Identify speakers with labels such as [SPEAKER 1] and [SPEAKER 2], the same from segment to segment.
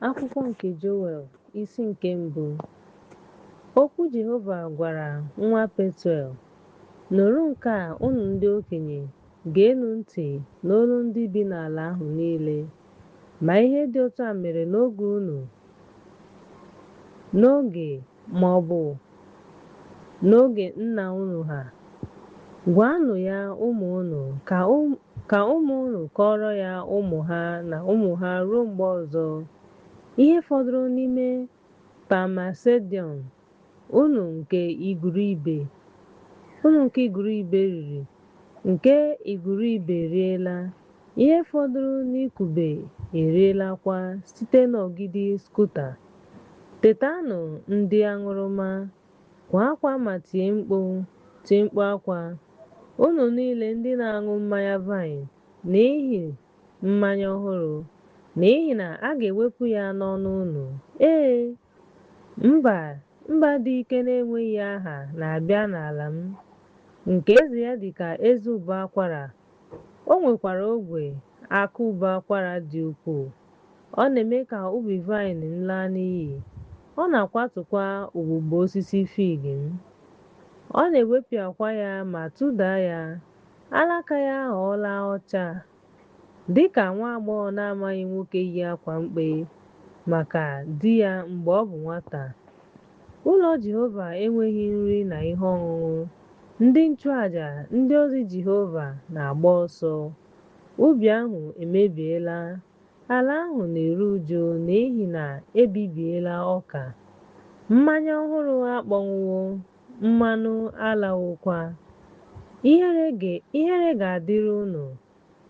[SPEAKER 1] Akwụkwọ nke Joel, isi nke mbụ. Okwu Jehova gwara nwa Petuel. Nụrụ nke a, unu ndị okenye, Geenụ ntị n'olu ndị bi n'ala ahụ niile. Ma ihe dị otu a mere n'oge unu, n'oge, ma ọ bụ n'oge nna unu ha? Gwanụ ya ụmụ unu, ka ụmụ unu kọọrọ ya ụmụ ha na ụmụ ha ruo mgbe ọzọ. Ihe fọdụrụ n'ime Palmesediọn, unu nke igurube riri, nke igurube riela, ihe fọdụrụ n'ikube erielakwa site n'ogidi Skuta. Tetanụ ndị aṅụrụma, kwaa akwa ma tie mkpu akwa, unu niile ndị na-aṅụ mmanya vaịn n'ihi mmanya ọhụrụ, n'ihi na a ga-ewepụ ya n'ọnụ unu. Ee, mba dị ike na-enweghị aha na-abịa n'ala m, nke eze ya dị ka eze ụbọ akwara, o nwekwara ogwe aka ụbọ akwara dị ukwuu. Ọ na-eme ka ubi vaịn m laa n'iyi, ọ na-akwatukwa ogbugbo osisi fig m. Ọ na-ewepịakwa ya ma tụda ya, alaka ya aghọọla ọcha, dị ka nwa agbọghọ na-amaghị nwoke yi akwa mkpe maka di ya mgbe ọ bụ nwata. Ụlọ Jehova enweghị nri na ihe ọṅụṅụ, ndị nchụàjà, ndị ozi Jehova, na-agba ọsọ. Ubi ahụ emebiela, ala ahụ na-eru uju n'ihi na e bibiela ọka. Mmanya ọhụrụ akpọnwụwo, mmanụ alawokwa. Ihere ga-adịrị unu,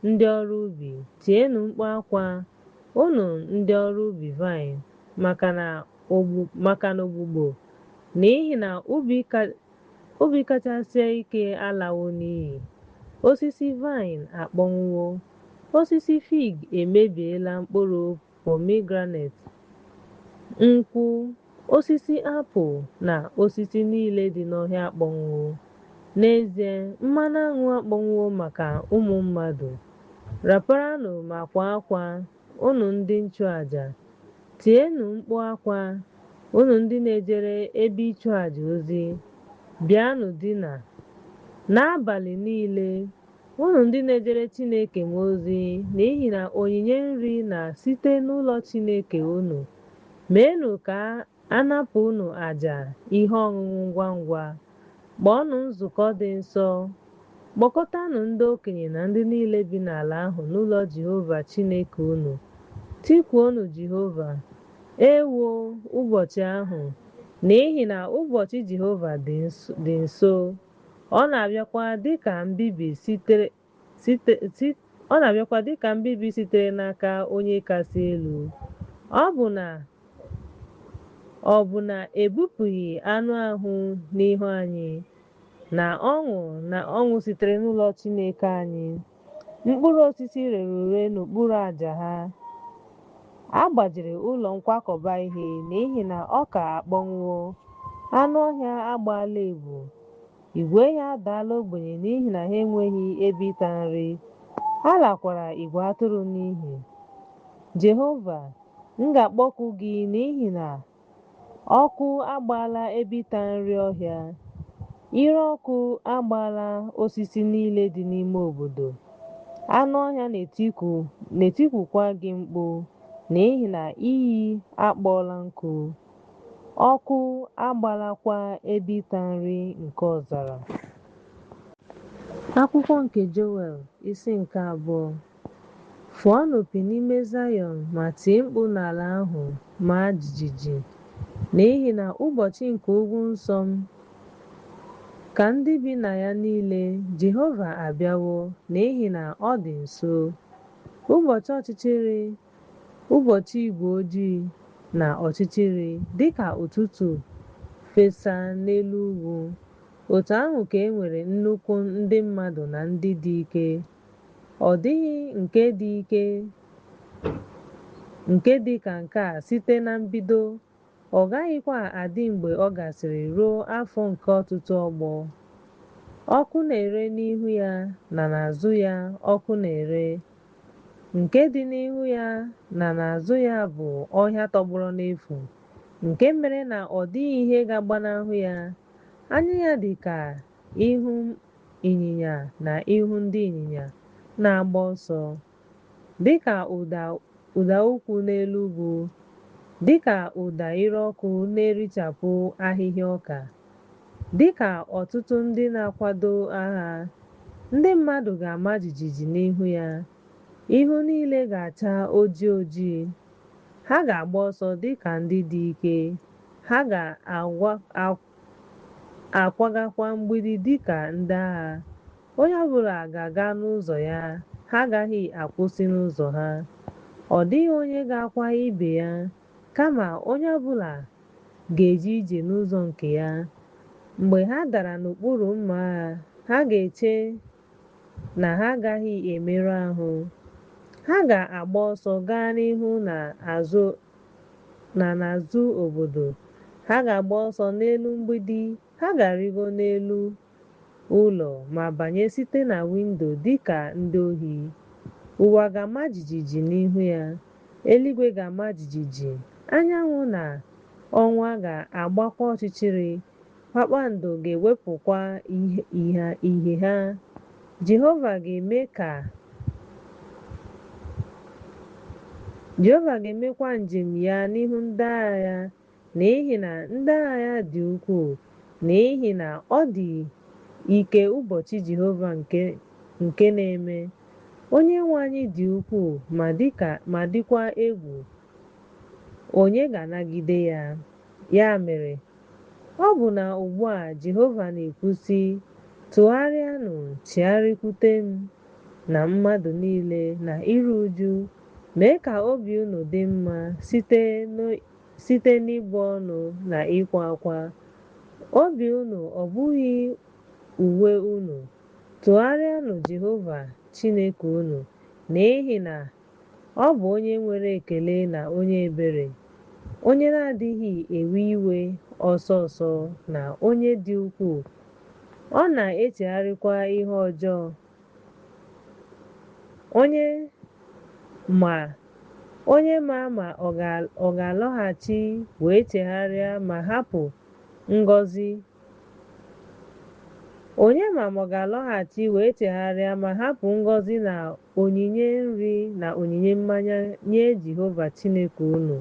[SPEAKER 1] ndị ọrụ ubi, tienụ mkpu akwa, unu ndị ọrụ ubi vaịn, maka na ogbugbo, n'ihi na ubi kacha sie ike alawo n'iyi, osisi vaịn akpọnwụwo, osisi fig emebiela mkpụrụ pomigranet, nkwụ, osisi apụl na osisi niile dị n'ọhịa akpọnwụwo. N'ezie, mmanụ aṅụ akpọnwụwo maka ụmụ mmadụ. Raparanụ ma kwaa akwa, unu ndị nchụàjà, tienụ mkpu akwa, unu ndị na-ejere ebe ịchụàjà ozi, bịanụ dina. N'abalị niile, unu ndị na-ejere Chineke m ozi, n'ihi na onyinye nri na-site n'ụlọ Chineke unu. Meenụ ka a napụ unu àjà ihe ọṅụṅụ ngwa ngwa. Kpọọnụ nzukọ dị nsọ. Kpọkọtanụ ndị okenye na ndị niile bi n'ala ahụ n'ụlọ Jehova Chineke unu. Tikuonụ Jehova, Ewo, ụbọchị ahụ! N'ihi na ụbọchị Jehova dị nso, ọ na-abịakwa dịka mbibi sitere n'aka Onye Kasị Elu. Ọ bụ na ebupụghị anụ ahụ n'ihu anyị, na ọṅụ na ọṅụ sitere n'ụlọ Chineke anyị? Mkpụrụ osisi rere ure n'okpuru àjà ha. A gbajiri ụlọ nkwakọba ihe n'ihi na ọka akpọnwụwo, anụ ọhịa agbaala ebu, igwe ehi adaala ogbenye n'ihi na ha enweghị ebe ịta nri, a lakwara igwe atụrụ n'iyi. Jehova, m ga-akpọku gị n'ihi na ọkụ agbaala ebe ịta nri ọhịa, ire ọkụ agbaala osisi niile dị n'ime obodo. Anụ ọhịa na-etikukwa gị mkpu n'ihi na iyi akpọọla nkụ, ọkụ agbalakwa ebe ịta nri nke ọzara. Akwụkwọ nke Joel, isi nke abụọ. Fụọnụ opi n'ime Zayọn ma tie mkpu n'ala ahụ maa jijiji, n'ihi na ụbọchị nke ugwu nsọ m ka ndị bi na ya niile, Jehova abịawo, n'ihi na ọ dị nso. Ụbọchị ọchịchịrị, ụbọchị igwe ojii na ọchịchịrị, dịka ụtụtụ fesa n'elu ugwu, otu ahụ ka e nwere nnukwu ndị mmadụ na ndị dị ike. Ọ dịghị nke dị ike nke dị ka nke a site na mbido, ọ gaghịkwa adị mgbe ọ gasịrị ruo afọ nke ọtụtụ ọgbọ. Ọkụ na-ere n'ihu ya na n'azụ ya ọkụ na-ere. Nke dị n'ihu ya na n'azụ ya bụ ọhịa tọgbọrọ n'efu, nke mere na ọ dịghị ihe ga-agbanahụ ya. Anya ya dị ka ihu ịnyịnya na ihu ndị ịnyịnya na-agba ọsọ, dịka ụda ụkwụ n'elu ugwu, dịka ụda ire ọkụ na-erichapụ ahịhịa ọka, dịka ọtụtụ ndị na-akwado agha. Ndị mmadụ ga-ama jijiji n'ihu ya, ihu niile ga-acha oji ojii. Ha ga-agba ọsọ dịka ndị dị ike, ha ga-akwagakwa mgbidi dịka ndị agha. Onye ọbụla ga-aga n'ụzọ ya, ha agaghị akwụsị n'ụzọ ha. Ọ dịghị onye ga-akwa ibe ya, kama onye ọbụla ga-eje ije n'ụzọ nke ya. Mgbe ha dara n'okpuru mma agha, ha ga-eche na ha agaghị emerụ ahụ. Ha ga-agba ọsọ gaa n'ihu na n'azụ obodo, ha ga-agba ọsọ n'elu mgbidi, ha ga-arịgo n'elu ụlọ ma banye site na windo dịka ndị ohi. Ụwa ga-ama jijiji n'ihu ya, eluigwe ga-ama jijiji, anyanwụ na ọnwa ga-agbakwa ọchịchịrị, kpakpando ga-ewepụkwa ìhè ha. Jehova ga-emekwa njem ya n'ihu ndị agha ya, n'ihi na ndị agha ya dị ukwuu, n'ihi na ọ dị ike ụbọchị Jehova nke na-eme. Onyenwe anyị dị ukwuu ma dịkwa egwu, onye ga-anagide ya? Ya mere, ọ bụ na ugbu a Jehova na-ekwu sị, Tụgharịanụ, chigharịkwute m na mmadụ niile na iru uju, mee ka obi unu dị mma site n'ibu ọnụ na ịkwa akwa, obi unu ọ bụghị uwe unu. Tụgharịanụ Jehova Chineke unu, n'ihi na ọ bụ onye nwere ekele na onye ebere, onye na-adịghị ewe iwe ọsọ ọsọ na onye dị ukwuu, ọ na-echegharịkwa ihe ọjọọ. Onye ma ma ọ ga-alọghachi wee chegharịa ma hapụ ngọzi. Onye ma ma ọ ga-alọghachi wee chegharịa ma hapụ ngọzi na onyinye nri na onyinye mmanya nye Jehova Chineke unu.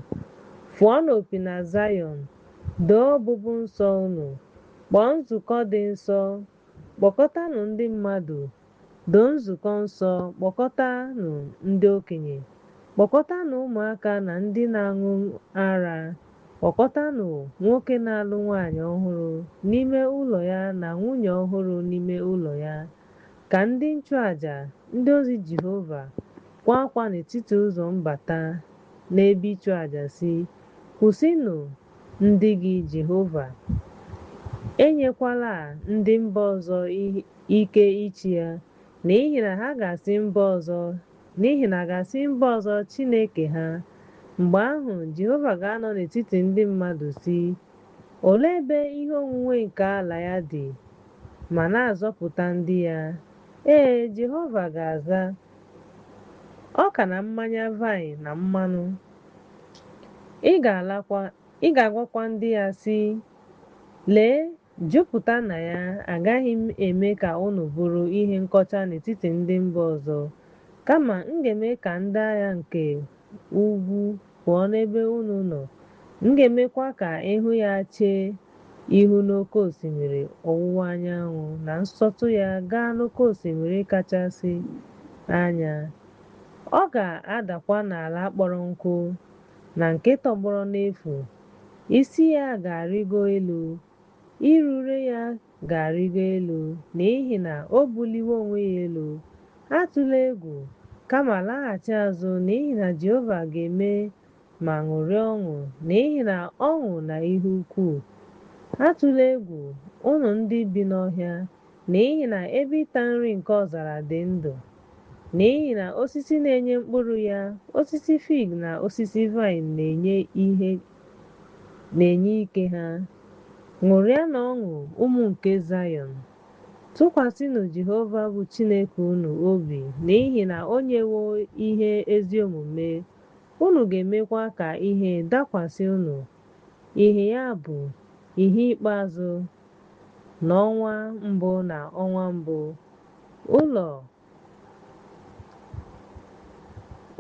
[SPEAKER 1] Fụọnụ opi na Zayọn, doo ọbụbụ nsọ unu, kpọọ nzukọ dị nsọ, kpọkọtanụ ndị mmadụ, doo nzukọ nsọ, kpọkọtanụ ndị okenye, kpọkọtanụ ụmụaka na ndị na-aṅụ ara, kpọkọtanụ nwoke na-alụ nwaanyị ọhụrụ n'ime ụlọ ya na nwunye ọhụrụ n'ime ụlọ ya. Ka ndị nchụaja, ndị ozi Jehova, kwaa akwa n'etiti ụzọ mbata n'ebe ịchụ aja sị, Kwụsịnụ ndị gị, Jehova, enyekwala ndị mba ọzọ ike ịchị ya, n'ihi na ha ga-asị mba ọzọ Chineke ha. Mgbe ahụ Jehova ga-anọ n'etiti ndị mmadụ sị, Olee ebe ihe onwunwe nke ala ya dị, ma na-azọpụta ndị ya? Ee, Jehova ga-aza, ọka na mmanya vaịn na mmanụ. Ị ga-agwakwa ndị ya sị, Lee, jupụta na ya, agaghị m eme ka unu bụrụ ihe nkọcha n'etiti ndị mba ọzọ, kama m ga-eme ka ndị agha nke ugwu pụọ n'ebe unu nọ, m ga-emekwa ka ihu ya chee ihu n'oké osimiri ọwụwa anyanwụ na nsọtụ ya gaa n'oké osimiri kachasị anya. Ọ ga-adakwa n'ala kpọrọ nkụ na nke tọgbọrọ n'efu, isi ya ga-arịgo elu, ire ya ga-arịgo elu, n'ihi na o buliwo onwe ya elu. Atụla egwu, kama laghachi azụ, n'ihi na Jehova ga-eme ma ṅụrịa ọṅụ, n'ihi na ọṅụ na ihe ukwuu. Atụla egwu, unu ndị bi n'ọhịa, n'ihi na ebe ịta nri nke ọzara dị ndụ, n'ihi na osisi na-enye mkpụrụ ya, osisi fig na osisi vaịn na-enye ike ha. Ṅụrịanụ ọṅụ, ụmụ nke Zayọn, Tụkwasịnụ Jehova bụ Chineke unu obi, n'ihi na o nyewo ihe ezi omume, unu ga-emekwa ka ihe dakwasị unu, ìhè ya bụ, ìhè ikpeazụ n'ọnwa mbụ na ọnwa mbụ,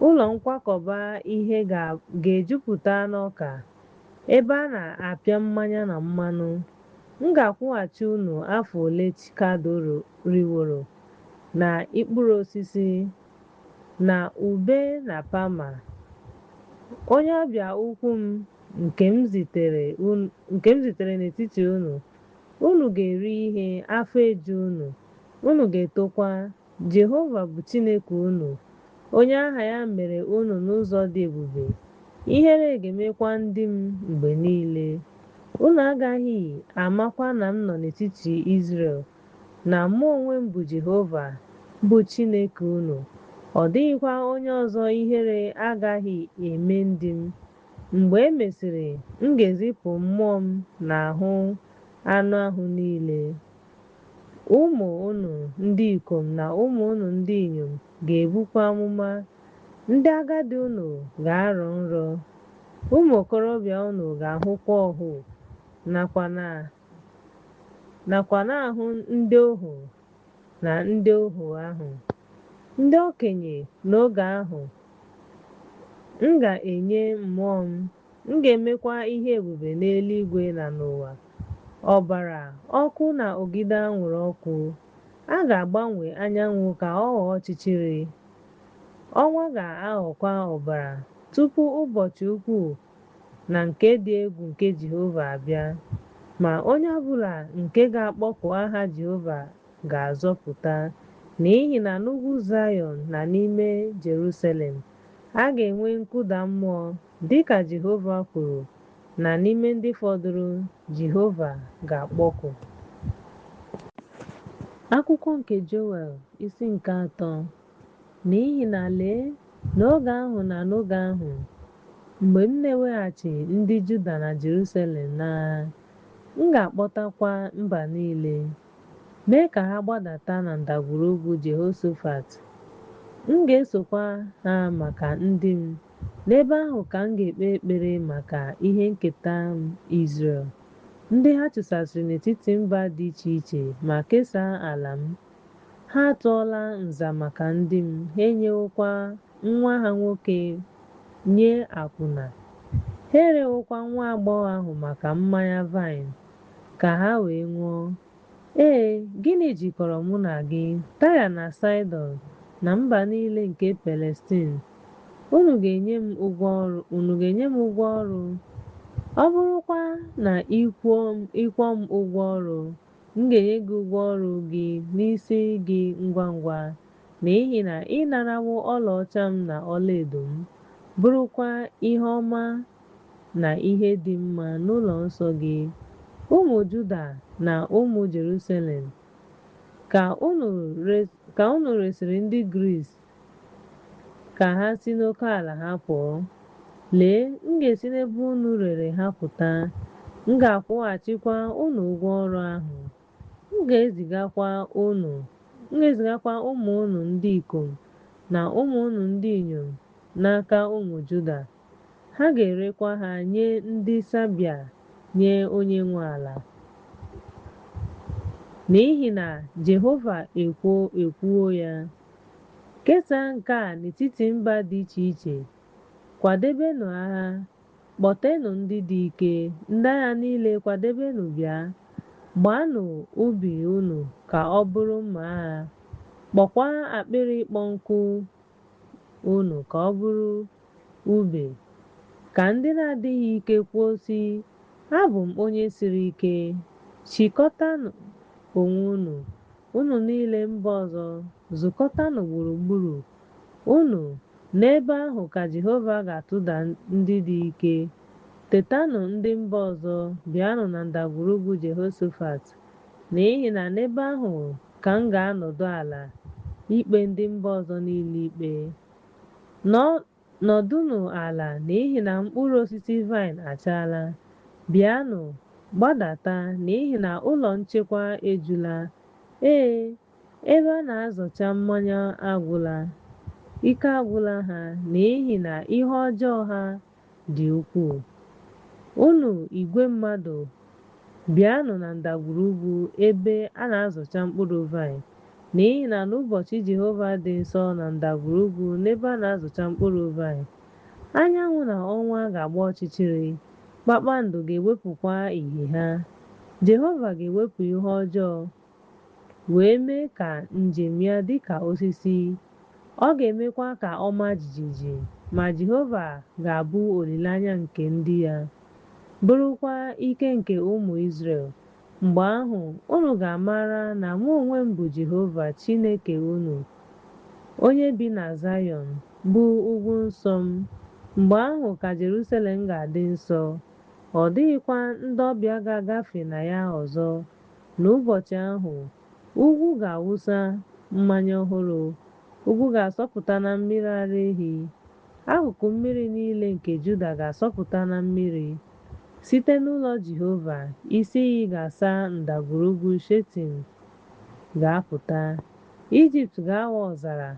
[SPEAKER 1] ụlọ nkwakọba ihe ga-ejupụta n'ọka, ebe a na-apịa mmanya na mmanụ. M ga-akwụghachi unu afọ ole cicada riworo, na ikpuru osisi, na ube na palma, onye ọbịa ukwu m nke m zitere n'etiti unu. Unu ga-eri ihe, afọ eju unu, unu ga-etokwa Jehova bụ Chineke unu, onye aha ya mere unu n'ụzọ dị ebube. Ihere ga-emekwa ndị m mgbe niile. Unu agaghị amakwa na m nọ n'etiti Izrel, na mụ onwe m bụ Jehova, bụ Chineke unu, ọ dịghịkwa onye ọzọ. Ihere agaghị eme ndị m. Mgbe e mesịrị, m ga-ezipụ mmụọ m n'ahụ anụ ahụ niile. Ụmụ unu ndị ikom na ụmụ unu ndị inyom ga-ebukwa amụma, ndị agadi unu ga-arọ nrọ, ụmụ okorobịa unu ga-ahụkwa ọhụụ, nakwa n'ahụ ndị ohu na ndị ohu ahụ. Ndị okenye n'oge ahụ, m ga-enye mmụọ m, m ga-emekwa ihe ebube n'eluigwe na n'ụwa, ọbara, ọkụ na ogidi anwụrụ ọkụ. A ga-agbanwe anyanwụ ka ọ ghọọ ọchịchịrị, ọnwa ga-aghọkwa ọbara, tupu ụbọchị ukwu na nke dị egwu nke Jehova abịa. Ma onye ọ bụla nke ga-akpọku aha Jehova ga-azọpụta, n'ihi na n'ugwu Zayọn na n'ime Jerusalem a ga-enwe nkụda mmụọ, dịka Jehova kwuru, na n'ime ndị fọdụrụ Jehova ga-akpọku. Akwụkwọ nke Joel, isi nke atọ. N'ihi na lee, n'oge ahụ na n'oge ahụ, mgbe m na-eweghachi ndị Juda na Jerusalem n'agha, m ga-akpọtakwa mba niile, mee ka ha gbadata na ndagwurugwu Jehoshafat. M ga-esokwa ha maka ndị m, n'ebe ahụ ka m ga-ekpe ekpere maka ihe nketa m Izrel, ndị ha chụsasịrị n'etiti mba dị iche iche ma kesaa ala m. Ha atụọla nza maka ndị m, ha enyewokwa nwa ha nwoke nye akwụna. Ha erewokwa nwa agbọghọ ahụ maka mmanya vaịn, ka ha wee ṅụọ. Ee, gịnị jikọrọ mụ na gị, Taịa na Saịdọn, na mba niile nke Palestin? Unu ga-enye m ụgwọ ọrụ? Ọ bụrụkwa na ị kwụọ m ụgwọ ọrụ, m ga-enye gị ụgwọ ọrụ gị n'isi gị ngwa ngwa, n'ihi na ị narawo ọlaọcha m na ọlaedo m, bụrụkwa ihe ọma na ihe dị mma n'ụlọ nsọ gị. Ụmụ Juda na ụmụ Jerusalem, ka unu resịrị ndị Gris ka ha si n'oke ala ha pụọ. Lee, m ga-esi n'ebe unu rere ha pụta, m ga-akwụghachikwa unu ụgwọ ọrụ ahụ. M ga-ezigakwa ụmụ unu ndị ikom na ụmụ unu ndị inyom n'aka ụmụ Juda. Ha ga-erekwa ha nye ndị Sabia, nye onye nwe ala. N'ihi na Jehova ekwuo ya. Kesaa nke a n'etiti mba dị iche iche. Kwadebenụ agha, kpọtenụ ndị dị ike, ndị agha niile kwadebenụ bịa. Gbaanụ ubi unu ka ọ bụrụ mma agha, kpọkwa akpịrị ịkpọ nkụ unu ka ọ bụrụ ube. Ka ndị na-adịghị ike kwuo sị, Abụ m onye siri ike. Chịkọtanụ onwe unu, unu niile mba ọzọ, zukọtanụ gburugburu unu. N'ebe ahụ ka Jehova ga-atụda ndị dị ike. Tetanụ ndị mba ọzọ, bịanụ na ndagwurugwu Jehoshafat, n'ihi na n'ebe ahụ ka m ga-anọdụ ala ikpe ndị mba ọzọ niile ikpe. Nọdụnụ ala, n'ihi na mkpụrụ osisi vaịn achaala. Bịanụ, gbadata, n'ihi na ụlọ nchekwa ejula. Ee, ebe a na-azọcha mmanya agwụla, ike agwụla ha n'ihi na ihe ọjọọ ha dị ukwuu. Unu igwe mmadụ, bịanụ na ndagwurugwu ebe a na-azọcha mkpụrụ vaịn, n'ihi na n'ụbọchị Jehova dị nso na ndagwurugwu n'ebe a na-azọcha mkpụrụ vaịn, anyanwụ na ọnwa ga-agba ọchịchịrị, kpakpando ga-ewepụkwa ìhè ha. Jehova ga-ewepụ ihe ọjọọ wee mee ka njem ya dị ka osisi, ọ ga-emekwa ka ọ maa jijiji, ma Jehova ga-abụ olileanya nke ndị ya, bụrụkwa ike nke ụmụ Izrel. Mgbe ahụ, unu ga-amara na mụ onwe m bụ Jehova Chineke unu, onye bi na Zayọn, bụ ugwu nsọ m. Mgbe ahụ ka Jerusalem ga-adị nsọ, ọ dịghịkwa ndị ọbịa ga-agafe na ya ọzọ. N'ụbọchị ahụ, ugwu ga-awụsa mmanya ọhụrụ, ugwu ga-asọpụta na mmiri ara ehi, akụkụ mmiri niile nke Juda ga-asọpụta na mmiri. Site n'ụlọ Jehova, isi iyi ga-asa ndagwurugwu Shetim ga-apụta. Ijipt ga-aghọ ọzara,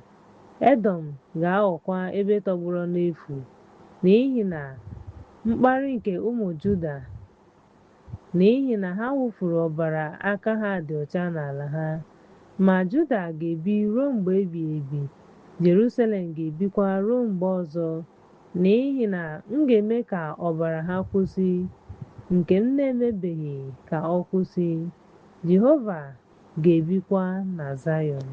[SPEAKER 1] Edọm ga-aghọkwa ebe tọgbọrọ n'efu, n'ihi na mkparị nke ụmụ Juda, n'ihi na ha wụfuru ọbara aka ha dị ọcha n'ala ha. Ma Juda ga-ebi ruo mgbe ebighị ebi, Jerusalem ga-ebikwa ruo mgbe ọzọ, n'ihi na m ga-eme ka ọbara ha kwụsị, nke m na-emebeghị ka ọ kwụsị. Jehova ga-ebikwa na Zayọn.